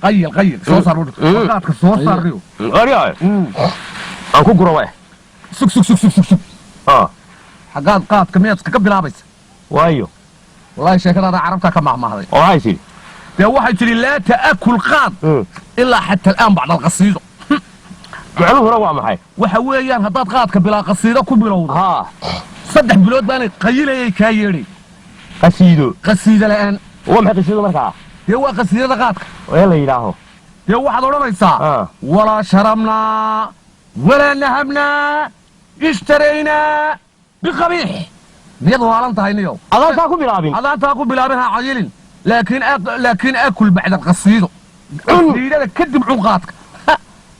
G: Qayil qayil soo saar qaadka soo saar riyo.
I: Waryahay. Aan ku guro waay.
G: Sug sug sug sug sug sug. Xaggaad qaadka miyaad iskaga bilaabaysa?
I: Waayo.
G: Wallaahi sheekadaada carabtaa ka mahmahday.
I: Oo waxay tidhi?
G: Dee waxay tidhi laa ta'akul qaad ilaa xata al'aan bacda alqasiido.
I: Macnuhuna waa maxay?
G: Waxa weeyaan haddaad qaadka bilaa qasiido ku bilowdo 3 bilood baanay qayilayay kaa yeedhay.
I: Qasiido?
G: Qasiido la'aan.
I: Waa maxay qasiido markaa?
G: Dee waa qasiidada qaadka.
I: Ee la yidhaaho.
G: Dee waxaad odhanaysaa walaa sharabnaa walaa nahabnaa ishtaraynaa biqabiix. Miyaad waalan tahay niyow?
I: Adaan taa ku bilaabin.
G: Adaan taa ku bilaabin ha cayilin. Laakiin akul bacda alqasiido. Qasiidada kadib cun qaadka.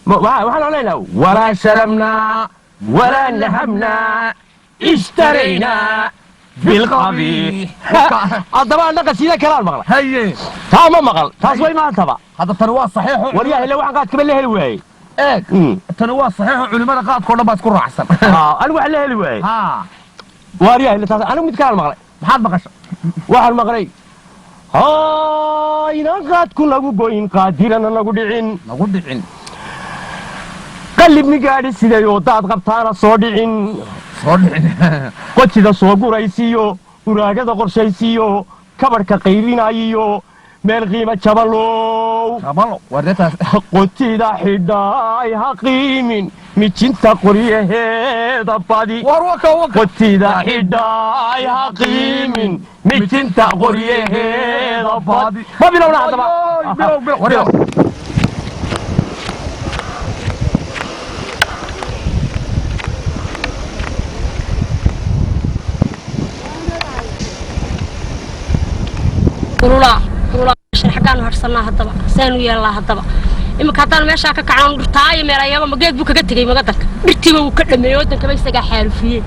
I: Waxaan odhanaynaa walaa sharabnaa walaa nahabnaa ishtaraynaa bilqabiix. Haddaba anna qasiida kalaan maqlay.
G: Haye.
I: Taa ma maqal. Taas way maantaba.
G: Hadda tani waa saxiixo.
I: Waryaha ile waxaan qaadkaba la heli waayey.
G: Eeg. Tani waa saxiixo culimada qaadkoo dhan baa isku raacsan.
I: Anigu waxaan la heli waayey. Waaryaha ile taas anigu mid kalaan maqlay.
G: Maxaad maqashay?
I: Waxaan maqlay inaan qaadku nagu goyn qaadirana nagu dhicin.
G: Nagu dhicin.
I: Qalibni gaadhi siday oo daad qabtaana soo dhicin.
G: Soo dhicin.
I: Qojida soo guraysiiyo uraagada qorshaysiiyo kabarhka qaylinayiyo meel qiimo jabalow.
G: Jabalo wardeetaas.
I: Qotida xidhaay ha qiimin mijinta qoryaheeda badi. Qotida xidhaay ha qiimin mijinta qoryaheeda badi. Ma bilowna haddaba.
G: Bilow bilow.
O: Kulula kulula xaggaanu harsanaa haddaba saanu yeelnaa haddaba iminka haddaan meeshaa ka kacno dhirtaayo meelayaba ma geed buu kaga tegey magadanka dhirtiiba wuu ka dhameeyey waddankaba isagaa xaalufiyey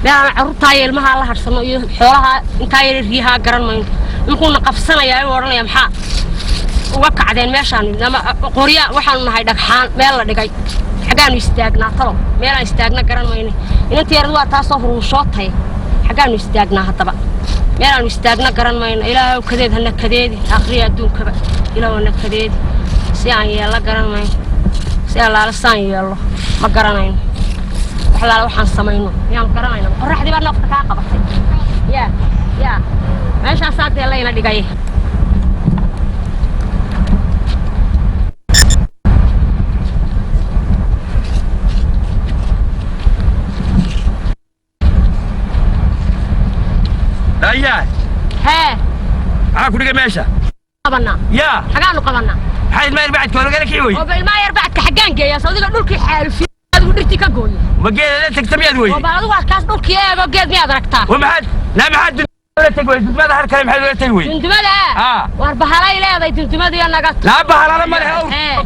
O: meelaan carruurtaayo ilmahaa la harsano iyo xoolaha intaa yar riyahaa garan mayno imikuuna qabsanayaa inuu odhanaya maxaa uga kacdeen meeshaan ama qorya waxaanu nahay dhagxaan meel la dhigay xaggaanu istaagnaa talow meelaan istaagna garan mayno inantii yarad waa taasoo huruushootay xaggaanu istaagnaa haddaba meelaanu istaagna garan mayno ilaahow kadeed hana kadeedi akhriya adduunkaba ilaahow hana kadeedi si aan yeello garan mayno si allaale saan yeello ma garanayno wax allaale waxaan samayno miyaanu garanayna qorraxdii baa nafta kaa qabatay yaa yaa meeshaasaa dee layna dhigay.
I: Ayaa.
O: Hee.
I: Maxaa ku dhigay meesha?
O: Qabanaa.
I: Yaa.
O: Xagaanu qabanaa.
I: Maxay ilmaha yar bacadka waa lagala kici weyey?
O: Oo ba ilmaha yar bacadka xaggaan geeyaa sawdiga dhulkii xaalufiyey adigu dhirtii ka gooyey.
I: Ma geeda la tagta miyaad weyey?
O: Oo bal adigu halkaas dhulkii eego geed miyaad aragtaa?
I: Wa maxaad naa maxaad dundumada tagi weyey? Dundumada har kale maxaad ula tagi weyey?
O: Dundumada? War bahalay leedahay dundumadu iyo naga.
I: Laa bahalana ma leh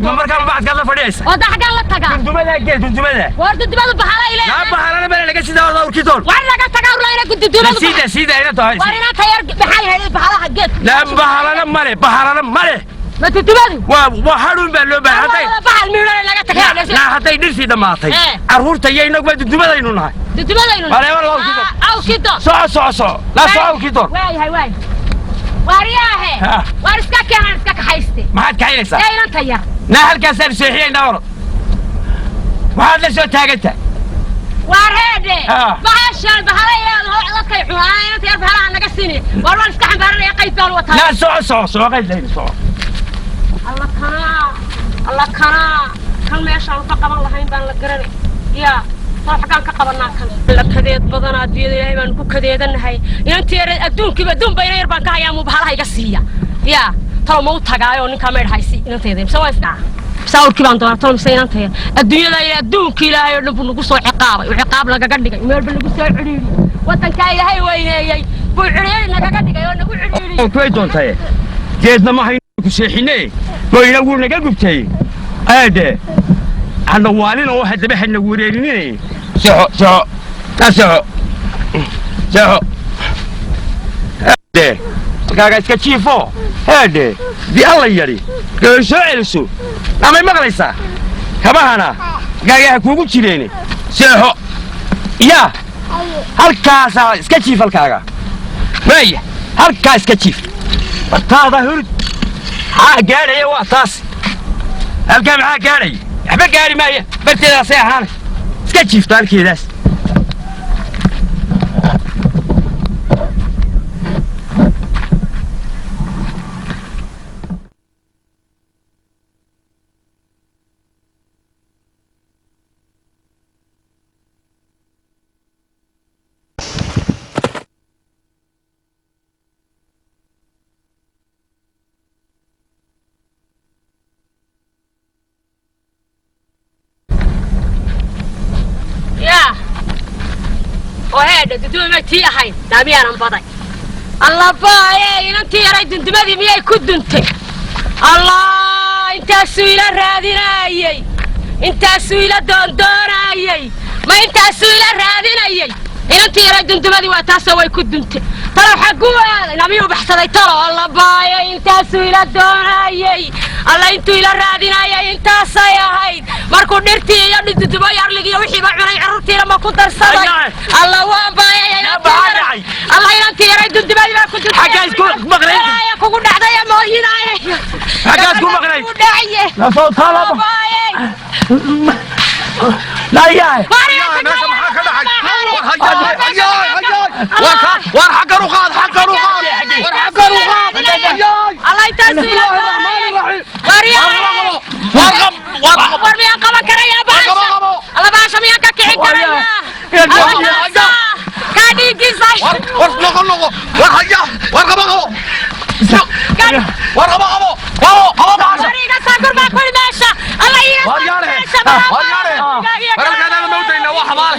I: ma markaa bacadkaad la fadhiyaysa?
O: Oo da xaggaan la tagaa?
I: Dundumada gee dundumada.
O: War dundumadu bahalay leedahay.
I: Laa bahalana ma leh laga sidaa awrkii doon.
O: War naga tagaa urlayna dundumadu.
I: Siida siida ina tahay.
O: War ina tayar maxay ahayd bahalaha geed.
I: Laa bahalana ma leh bahalana ma leh.
O: Ma dundumadu?
I: Waa hadhuun baa loo baahan hadday.
O: Bahal miidhana laga tagaa.
I: Laa hadday dhirtii dhammaatay. Carruurta iyo inaguba dundumadaynu nahay.
O: Dundumadaynu
I: nahay. Waleeba awrkii doon.
O: Awrkii doon.
I: Soco soco soco. Laa soco awrkii doon.
O: Waayahay waay. Waariyaahe. Waar iska keenan iska kaxayste.
I: Maxaad kaxaynaysaa?
O: Ee inanta yar.
I: Naa halkaasaan seexiyaynaa orod. Maxaad la soo taagantahay?
O: Waar heedhe. Bahashaan bahalayaadu dadkay cunaan inanta yar bahalaha naga siini. Waar waan iska xambaaranaya qayd baan wataa.
I: Naa soco soco soco qayd layni soco.
O: Alla kanaa alla kanaa kan meeshaan ka qaban lahayn baan la garanay. Yaa xaggaan ka qabanaa kan. La kadeed badan adduunyada ilaahay baan ku kadeedanahay. Inantii yar adduunkiiba adduun bayna yar baan ka hayaa muu bahalaha iga siiya. Yaa talo ma u tagaayo ninkaa maydh haysi inantayda mise waa isdhaca. Mise awrkii baan doonaa talo mise inantayda. Adduunyada iyo adduunkii ilaahay oo dhan buu nagu soo ciqaabay. Uu ciqaab nagaga dhigay. Meelba nagu soo cidhiidhiyey. Waddankaa ilaahay weyneeyey. Buu cidhiidhi nagaga dhigay oo nagu cidhiidhiyey.
I: Way doontaye. Geedna ma hayno ku seexinee. Goyna wuu naga gubtay. Aade. Hana waalin oo haddaba hana wareerinine. Soco soco. La soco. Soco. Aade. Halkaaga iska jiifo. Aade. Dii alla yari. Gabadh soo celiso. Amay maqlaysaa? Kabahana gaagaha kuugu jireene seexo. Yaa halkaasaa iska jiif halkaaga. Waaya halkaa iska jiif. Bartaada hurud. Maxaa gaadhaya waa taas. Halkaa maxaa gaadhaya? Waxba gaadhi maaya. Barteedaasay ahaanay. Iska jiifto halkeedaas.
O: Yaa oo heedha dunduma may tii ahayn daamiyaanan baday. Allabaaye, inantii yaray dundumadii miyay ku duntay? Allah, intaasuu ila raadinaayey, intaasuu ila doondoonaayey, ma intaasuu ila raadinayey? Inantii yaray dundumadii waa taasoo way ku duntay. Talow xagguu aaday? Namiyuu baxsaday talo? Allabaaye, intaasuu ila doonaayey. Alla, intuu ila raadinayay intaasay ahayd. Markuu dhirtii iyo dundumooy arligii iyo wixiiba cunay, carruurtiina ma ku darsaday? Alla, waan baayay. Alla, inantii yaray dundumadii baa ku duntay.
I: Xaggaa isku maqnayd?
O: Balaaya kugu dhacday mooyinaaye.
I: Xaggaa isku maqnayd?
O: Kugu dhacaye.
I: Lasoo taalaba. Layaay.
G: War xaggan u qaad, xaggan u qaad, war xaggan u qaad.
O: Alla, intaasuu ila doonayay. War miyaan qaban karayaa bahasha? Alla, bahasha miyaan ka kicin karayaa? Alla, kaa dhiiggiisa.
G: War noqo noqo, war haya, war qabo qabo, war qabo qabo qabo qabo bahasha.
O: War iga saagur baa kuli meesha. Alla, iga
G: War yaale,
O: meesha.
G: War yaale, war halkeedaaba ma udayna, waa xabaale.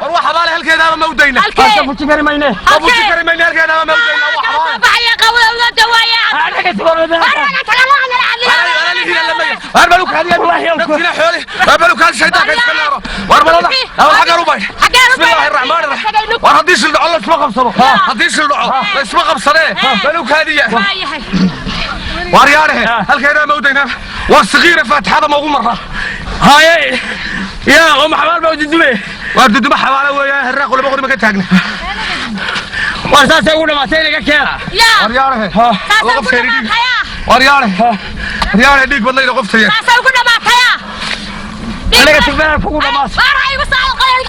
G: War waa xabaale, halkeedaaba ma udayna.
O: Halkee?
I: Fuji kari mayne.
G: Ma fuji kari mayne, halkeedaaba ma udayna, waa xabaale.
O: Baxaya qawdawda dawaaya.
G: War balu kaadiya, naftina xooli, war balu kaadi shaydaanka iska naaro. War balada, war xaggan u baydh. Bismillaahi raxmaani raxiim. War haddii shil dhaco la isma qabsado, haddii shil dhaco la isma qabsadee, balu kaadiya. War yaare, halkeedaa ma udaynaa. War sagiira faatixada ma ugu marraa?
I: Haye. Yaa oo maxabaal baa dudume.
G: War duduma xabaale weeyaan, harraaqu laba qori ma ka taagna.
I: War saasay ugu dhamaatay, inaga keena.
G: War yaare,
O: Saasay ugu dhamaataya.
G: War yaare, war yaare, dhiig badnayda qoftaya.
O: Saasay ugu dhamaataya.
I: Anaga tugmada kugu dhamaatay.
O: War ha igu soo qalay.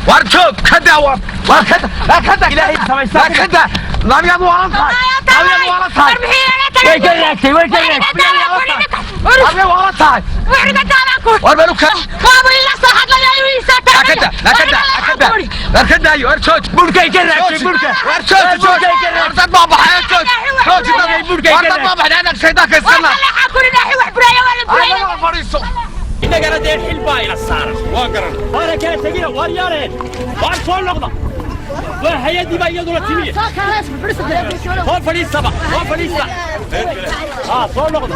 G: War joog, ka daa, war war ka daa, ka daa.
I: Ilaahay samaysta.
G: Ka daa, laamiyaad waalan tahay, laamiyaad waalan tahay.
I: Way ka raagtay, way ka raagtay.
G: Laamiyaad waalan tahay. War balu ka
O: Waabu ila soo hadlaya, ii soo
G: ka daa, ka daa, ka daa, war ka daayo, war joog.
I: Burkay ka raagtay, burka.
G: War joog, joog, war dad baa baxaya, joog joog, dad, war dad baa baxaya, adag shaydaanka iska naar. Fadhiiso.
I: Innagana dee xil baa ina saaran. Waa garan. Waana kala tegina, waar yaaleen. Waar soo noqda. Waa hay-addii baa iyaduna timiye. Soo fadhiistaba, soo fadhiista. Haa, soo noqda.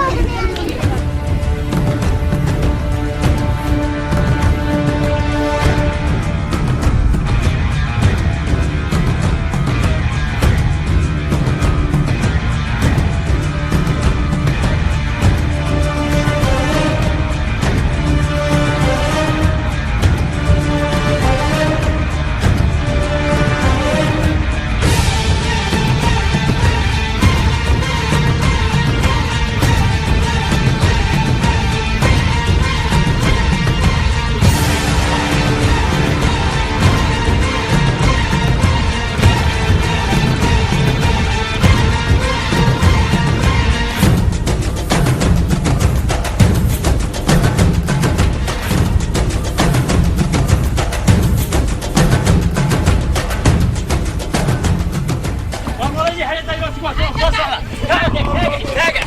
I: War qoladii hay-adda inoo timi, waa soo socda. Taaga, taaga, taaga.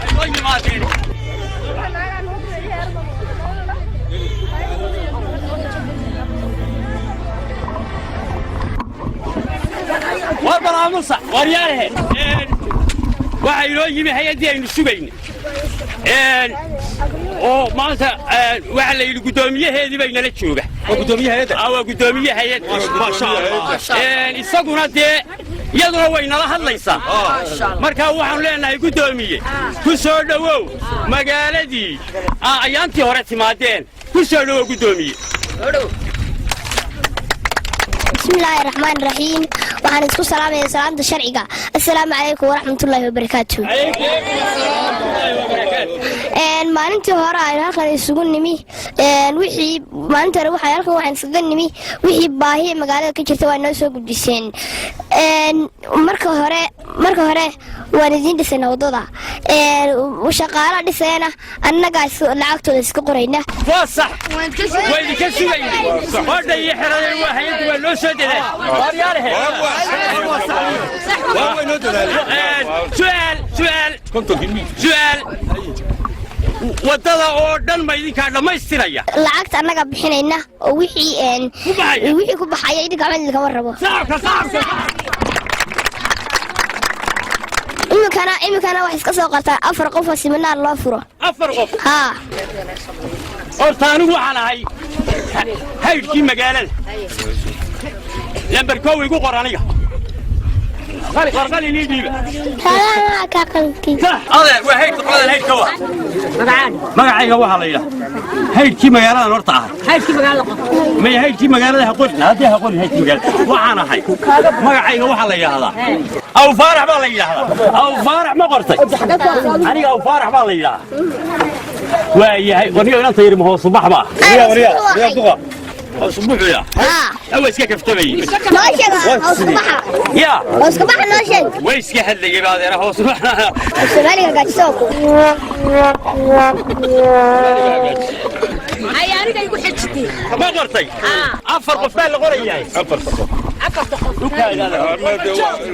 I: Ay noo yimaadeen. War bal aamusa, war yaalehe. Waxaa inoo yimi hay-addii aynu sugayna oo maanta waxaa la yidhi guddoomiyaheedii bay nala jooga. Waa guddoomiye hay-adda? Waa guddoomiye hay-ad. Maasha Allah. Isaguna dee Iyaduna way nala hadlaysaa. Markaa waxaanu leenahay, guddoomiye, ku soo dhowow magaaladii aa ayaantii hore timaadeen. Ku soo dhowow, guddoomiye.
N: Bismillaahi raxmaan raxiim. Waxaan isku salaamaya salaamta sharciga. Assalaamu calaykum waraxmatullaahi wabarakaatu. Maalintii hore aynu halkan isugu nimi, wixii maalintii hore waxaa halkan waxaan iskaga nimi, wixii baahi magaalada ka jirta waa noo soo gudbiseen. Marka hore waan idiin dhisayna waddada, shaqaalaha dhisayana annagaa lacagtooda iska qorayna.
I: Waa sax, waa idinka sugaynay. Hodha iyo xeradeen waa hay-adda, waa noo soo dadaal. Waaryaalehe, su'aal, su'aal, su'aal: waddada oo dhan ma idinkaa dhammaystiraya?
N: Lacagta annagaa bixinayna oo wixii ku baxaya idinka waxba idinkama rabo. Iminkana wax iska soo qartaa afar qof oo siminaar loo furo.
I: Afar qof?
N: Haa.
I: Horta anigu waxaan ahay haydhkii magaalada, lambar 1 igu qor. Aniga qorqalin ii dhiiba. Adeer, waa haydhka qoladan, haydhka waa magacayga waxaa la yidhaha haydhkii magaaladan horta ahay.
O: Haydhkii magaalada qor.
I: Maya, haydhkii magaalada ha qorin, haddii ha qorin. Haydhkii magaalada waxaan ahay, magacayga waxaa la yidhaahdaa Aw Faarax baa la yidhaahdaa. Aw Faarax ma qortay? Aniga Aw Faarax baa la yidhaahdaa. Waa yahay warniyo inanta yidhi ma hoosubax baa hoosubuxuya awa iska kaftamayey.
N: Noo sheeg hoosubaxa.
I: Ya.
N: Hoosubaxa noo sheeg.
I: Way iska hadlayay ba adeera hoosubax.
N: Soomaaliga hagaajiso.
O: Hay, aniga igu xejitay.
I: Ma qortay? Afar qof baa la qorayahay.
O: Afarta qof.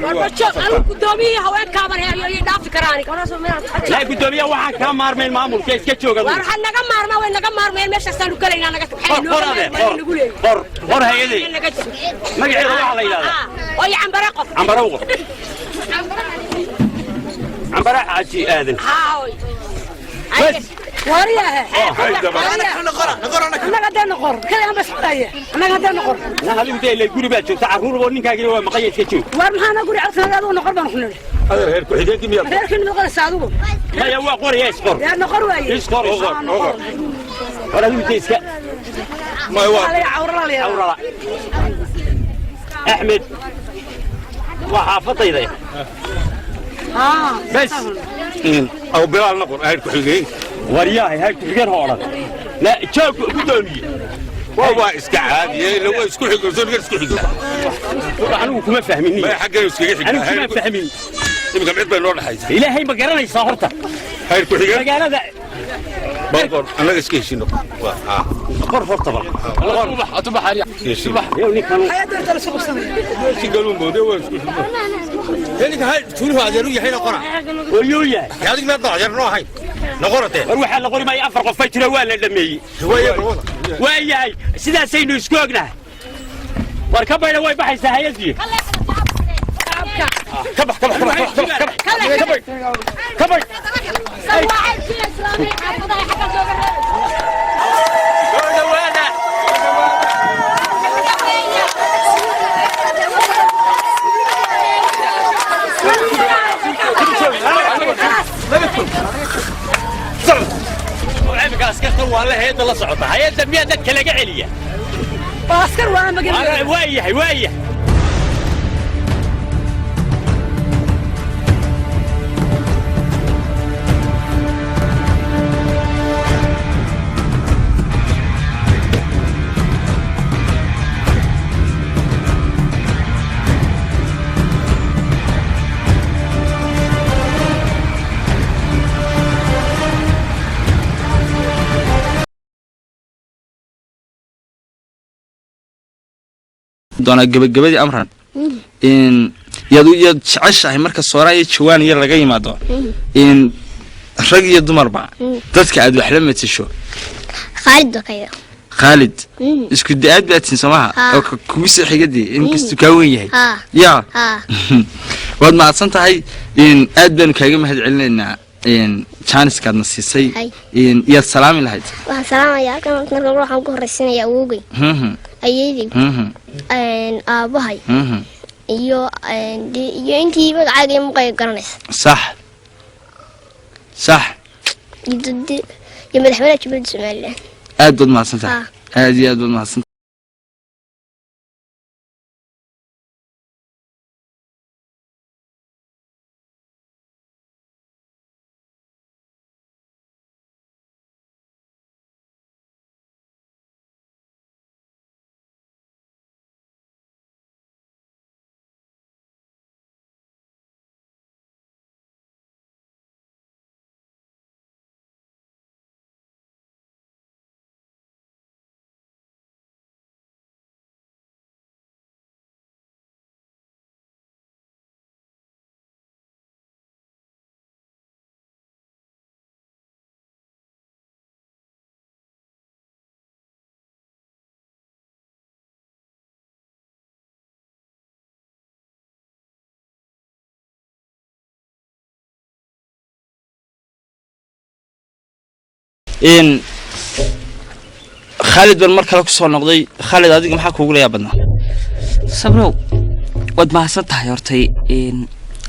O: Warba joog, anigu gudoomiyihii haweenkaaban heeyo iyo dhaafi karaa aniga.
I: Laa, guddoomiyaha waxaan kaa maarmayn maamulka iska jooga.
O: War waxaa naga maarmaa, way naga maarmayeen, meeshaasaanu gelaynaa, naga
I: Qor, qor adeer, qor, qor, qor. Hay-adey magaceeda waxaa la yidhahdaa
O: Oy, Cambare qof.
I: Cambare u qor, Cambare Xaaji Aadan.
O: Haa.
I: Bas.
O: Annaga dee noqor kaliya bas xulaya, annaga dee noqor.
I: Na adigu dee ilaa guri baad joogta, carruur oo ninkaagina waa maqanya, iska joog.
O: War maxaana guri codsan? Adigu noqor baan ku nidhi.
M: Adeer, heer ku-xigeenkii miyaad?
O: Reerkii noqonaysa adigu.
I: Maya, waa qoraya, isqor.
O: Yaa noqor waaye.
I: Isqor, isqor, qor adigu dee iska.
O: Cawrala.
I: Cawrala Axmed waa xaafadayda bas.
M: Aw Bilaal noqon heer ku-xigeen.
I: Waryahay, heer ku-xigeen ha odhan. La joog, guddoomiye.
M: Waa iska caadiye, ila waa isku xigo, soo isku xigo.
I: Anigu kuma fahmin.
M: Ma xaggan iskaga xigtaa?
I: Anigu kuma fahmin.
M: Imika cid bay noo dhaxaysa.
I: Ilaahay ma garanaysaa horta?
M: Heer ku-xigeen
I: magaalada.
M: Bal annaga iska heshiino.
I: Qor horta, bal qor. Yow ninkan wayuu yahay. War waxaa la qori maayo, afar qof bay jira, waa la dhameeyey. Waa yahay, sidaasaynu isku ognahay. War ka bayda, way baxaysaa hay-addii. Ka bax, ka bax, ka bax, ka bax, ka bax, ka bax. Soo dhawaada. Imika askarta waa la hay-adda la socota. Hay-adda miyaa dadka laga celiya?
O: Askar waa magan.
I: Waa yahay, waa yahay.
E: Doonaa gabagabadii, Amran, in yaad jeceshahay marka Sooraan iyo Jawaan iyo laga yimaado, in rag iyo dumarba dadka aad wax la matasho?
N: Khaalid Bakayda.
E: Khaalid isku da-aad baa tin somaha oo kugu soo xigadii inkastuu kaa wen yahay. Yaa waad mahadsan tahay, in aad baanu kaaga mahad celinaynaa in jaaniskaadna siisay.
N: Hay.
E: In yaad salaami lahayd?
N: Waxaan salaamayaa halkan marka waxaan ku horeysanaya awowgay, ayeydey, aabahay. Iyo iyo intii magacaaga iyo muuqayga garanaysa.
E: Sax sax.
N: Iyo madaxweynaha Jamhuuriyadda Somaliland.
E: Aad baad mahadsan tahay, aad iyo aad baad mahadsan. In Khaalid baan mar kale ku soo noqday. Khaalid, adiga maxaa kuugu layaab badnaa?
F: Sabrow, waad mahadsan tahay. Hortay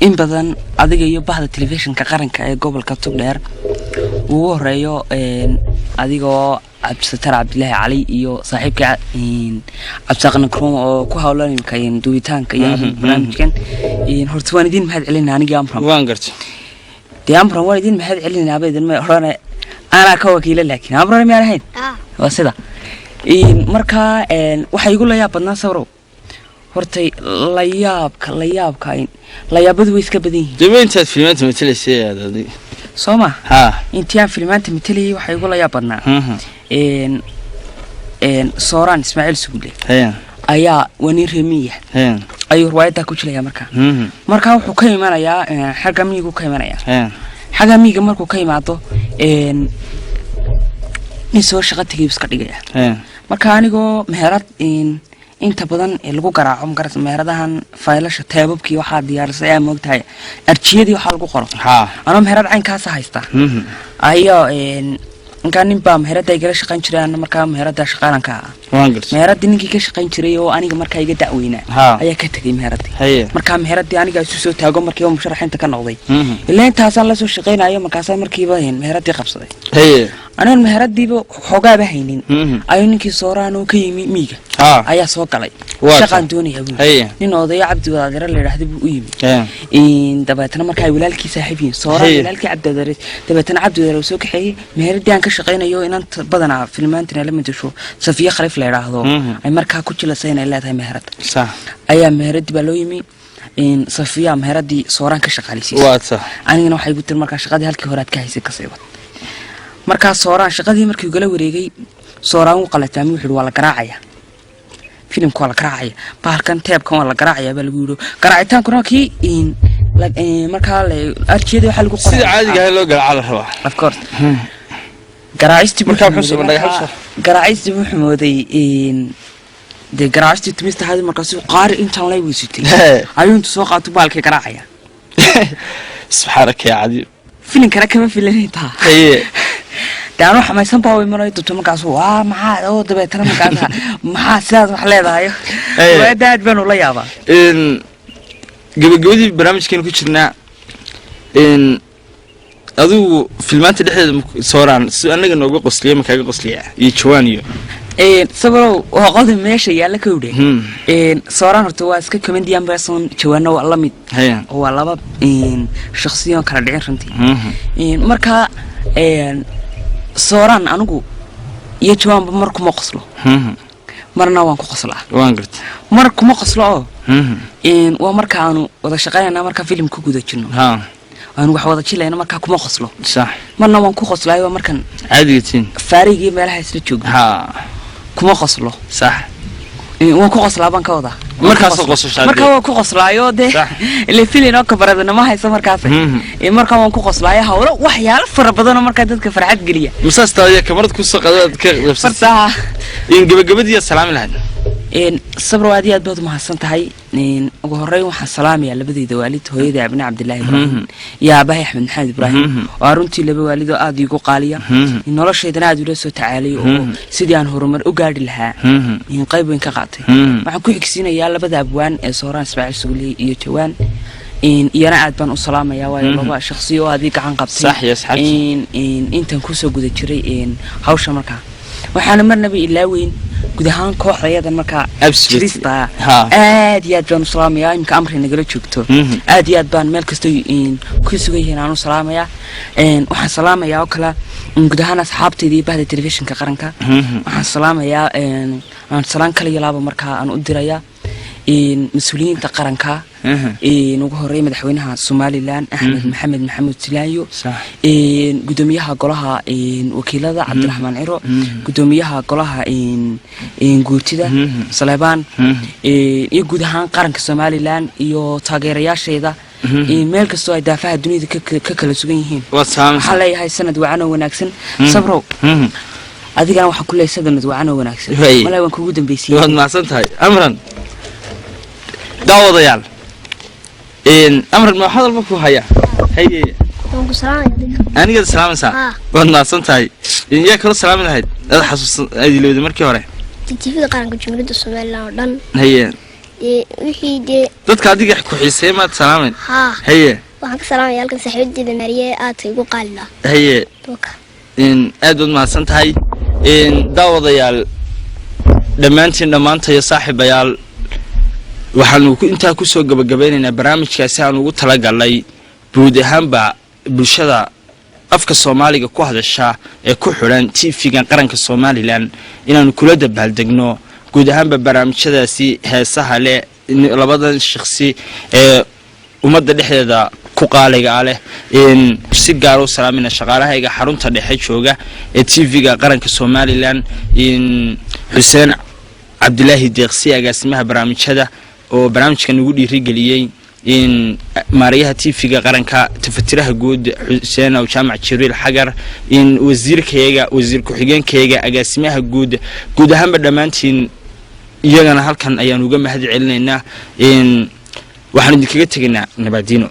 F: in badan adiga iyo bahda telefishinka qaranka ee gobolka Togdheer ugu horeeyo, adigoo Cabdisatar Cabdilaahi Cali iyo saaxiibka Cabdisaaq Nakruum oo ku howlan imika duubitaanka iyo barnaamijkan, horta waan idin mahad celinaa anigii Amram.
E: Waan gartay.
F: Dee Amram, waan idin mahad celinaaba idin ma odhane, anaa ka wakiila, laakiin Amram miyaan ahayn? Waa sida. Marka waxaa igu layaab badnaa, Sabrow, hortay layaabka layaabka layaabadu way iska badan yihiin.
E: Dee intaad filmaanta matalaysay aad adiga?
F: Soo ma?
E: Haa.
F: Intii aan filmaanta matalayay waxaa igu layaab badnaa Sooraan Ismaaciil Sugulle ayaa waa nin reemiya ayuu riwaayaddaa ku jilaya. Markaa markaa wuxuu ka imanayaa xagga miyigu ka imanayaa. Xagga miyiga markuu ka imaado, nin soo shaqo tegay buu iska dhigaya. Marka anigoo meherad inta badan ee lagu garaaco magarata, meheradahan faylasha teebabkii waxaa diyaarisay ayaa moogtahay, arjiyadii waxaa lagu qoro, anoo meherad caynkaasa haysta ayaa inkaa nin baa meherada igala shaqayn jiray, ana markaa meherada shaqaalan ka ahaa.
E: Waan gartay.
F: Meheradii ninkii ka shaqayn jiray oo aniga markaa iga da'weynaa ayaa ka tegay meheradii. Markaa meheradii aniga isu soo taago markiiba musharaxiinta ka noqday, ilaa intaasaan lasoo shaqaynayo, markaasaa markiiba meheradii qabsaday. Anigoon meheradiiba xoogaaba haynin ayuu ninkii Sooraan oo ka yimi miiga ayaa soo galay. Shaqaan doonayaa buu yidhi. Nin odayo Cabdi Wadaadare la yidhaahda buu u yimi. Dabeetana marka ay walaalkii saaxiib yihiin Sooraan, walaalkii Cabdi Wadaadare, dabeetana Cabdi Wadaadare uu soo kaxeeyey meheradii aan ka shaqaynayo. Inanta badanaa filmaantina la madasho, Safiye Khaliif la yidhaahdo, ay markaa ku jilasay inay leedahay meherad ayaa meheradii baa loo yimi. Safiya meheradii Sooraan ka shaqaaleysiisay.
E: Waa tahay.
F: Anigana waxay igu tiri markaa shaqadii halkii hore aad ka haysay kasii wad. Markaa Sooraan shaqadii markii ugala wareegay, Sooraan wuu qalataamay, wuxuu yidhi waa la garaacaya filimka, waa la garaacaya bahalkan, teebkan waa la garaacaya baa lagu yidhi. Garaacitaankuna kii markaa arjiyada waxaa lagu
E: sida caadiga ah loo garaaca la rabaa.
F: Of course, garaacistii buu
E: Markaa muxuu
F: xumooday.
E: dhagax
F: Garaacistii buu xumooday, dee garaacistii tumista ahayd. Markaasuu qaari intaan lay weysitay ayuu intu soo qaato baalkii garaacaya.
E: Subxaanaka yaa cadiim.
F: Filinkana kama filanaytaa. Dee anuu xamaysan baa imanayo dabto, markaas waa maxaa oo dabeetana markaas maxaa sidaas wax leedahay. Waada aad baan ula yaabaa.
E: Gabagabadii barnaamijkeenu ku jirnaa. Adigu filmaanta dhexdeeda Sooraan si anaga nooga qosliya ma kaaga qosliya iyo Jawaan iyo?
F: Sabrow, waa qodob meesha yaalla kowdhe. Sooraan horta waa iska comedian person, Jawaano waa la mid oo waa laba shakhsiyoon kala dhicin runtii. Marka Sooraan anigu iyo Jawaanba mar kuma qoslo, marna waan ku qoslaa.
E: Waan gartay.
F: Mar kuma qoslo oo waa marka aanu wada shaqaynayna, markaa filim ku guda jirno, aanu wax wada jilayno, markaa kuma qoslo. Marna waan ku qoslaayo, waa markan
E: caadiga tiin
F: faarigii meelaha isla joogno, kuma qoslo. Waan ku qoslaa baan ka wadaa.
E: Markaasoo qososhaa.
F: Markaa waan ku qoslaayo dee, ile filin oo kabaradana ma hayso markaas. Markaa waan ku qoslaayo hawlo waxyaalo fara badanoo markaa dadka farxad geliya.
E: Masaas taadiya kamarad kusoo qadadaad ka qabsatay.
F: Fartaha.
E: In gabagabadii salaami lahayd.
F: Sabro, aad iyo aad baad umahadsan tahay. Ugu horeyn waxaan salaamayaa labadeyda waalid, hooyada Abne Cabdilaahi Ibraahim iyo aabahay Axmed Maxamed Ibraahim, oo runtii laba waalid oo aada iigu qaaliya, noloshaydana aada ula soo tacaalay oo sidii aan horumar u gaadhi lahaa qayb weyn ka qaatay. Waxaan ku xigsiinayaa labada abwaan ee Sooraan Ismaaciil Sugliye iyo Jawaan, iyana aad baan u salaamayaa, waayo laba shakhsiyo oo aad ii gacan qabtay intaan kusoo guda jiray hawsha. Markaa waxaana marnaba ilaaweyn guud ahaan kooxdayadan markaa jirista, aad iyo aad baan u salaamayaa. Imika Amri nagala joogto, aad iyo aad baan meel kastoo ku sugan yihiin aan u salaamayaa. Waxaan salaamayaa oo kale guud ahaan asxaabtayda iyo bahda telefishinka qaranka. Waxaan salaamayaa, aan salaan kala iyo laaba markaa aan u dirayaa mas-uuliyiinta qaranka, ugu horeeya madaxweynaha Somaliland Axmed Maxamed Maxamuud Silaanyo, gudoomiyaha golaha wakiilada Cabdiraxmaan Ciro, gudoomiyaha golaha guurtida Saleebaan, iyo guud ahaan qaranka Somaliland iyo taageerayaasheeda meel kastoo ay daafaha dunida ka kala sugan yihiin. Waxaan leeyahay sanad wacan oo wanaagsan. Sabrow, adigana waxaan ku leeyahay sanad wacan oo wanaagsan. Malaa waan kugu dambeysiyey.
E: Waad mahadsan tahay, Amran. Daawadayaal, Amran ma hadal ma ku haya? Haye. Anigaad salaamaysaa? Waad mahadsan tahay. Yaa kaloo salaami lahayd aad xasuusan aad ilowday markii hore?
N: TV-da qaranka Jamhuuriyadda Somaliland oo dhan. Dee wixii dee
E: Dadka adiga ku xiiseeya maad salaamayn?
N: Haa. Waxaan ka salaamaya halkan saaxiibadeeda Maariye, aadka igu qaali lah.
E: Aad baad mahadsan tahay. Daawadayaal dhammaantiin, dhammaantayo saaxiibayaal, waxaanu intaa kusoo gabagabeynaynaa barnaamijkaasi aan ugu talagalnay guud ahaanba bulshada afka Soomaaliga ku hadasha ee ku xidhan TV-gan qaranka Somaliland, inaanu kula dabaaldegno guud ahaanba barnaamijyadaasi heesaha leh labadan shakhsi ee ummadda dhexdeeda ku qaaliga ah leh. Si gaara u salaamina shaqaalahayga xarunta dhexe jooga ee TV-ga qaranka Somaliland, Xuseen Cabdilaahi Deeqsi, agaasimaha barnaamijyada oo barnaamijkan ugu dhiirigeliyey, in maarayaha TV-ga qaranka, tafatiraha guud Xuseen Aw Jaamac Jibriil Xagar, in wasiirkayaga, wasiir ku-xigeenkayaga, agaasimaha guud, guud ahaanba dhammaantiin iyagana halkan ayaan uga mahad celinaynaa. Waxaan idinkaga tegaynaa nabadiino.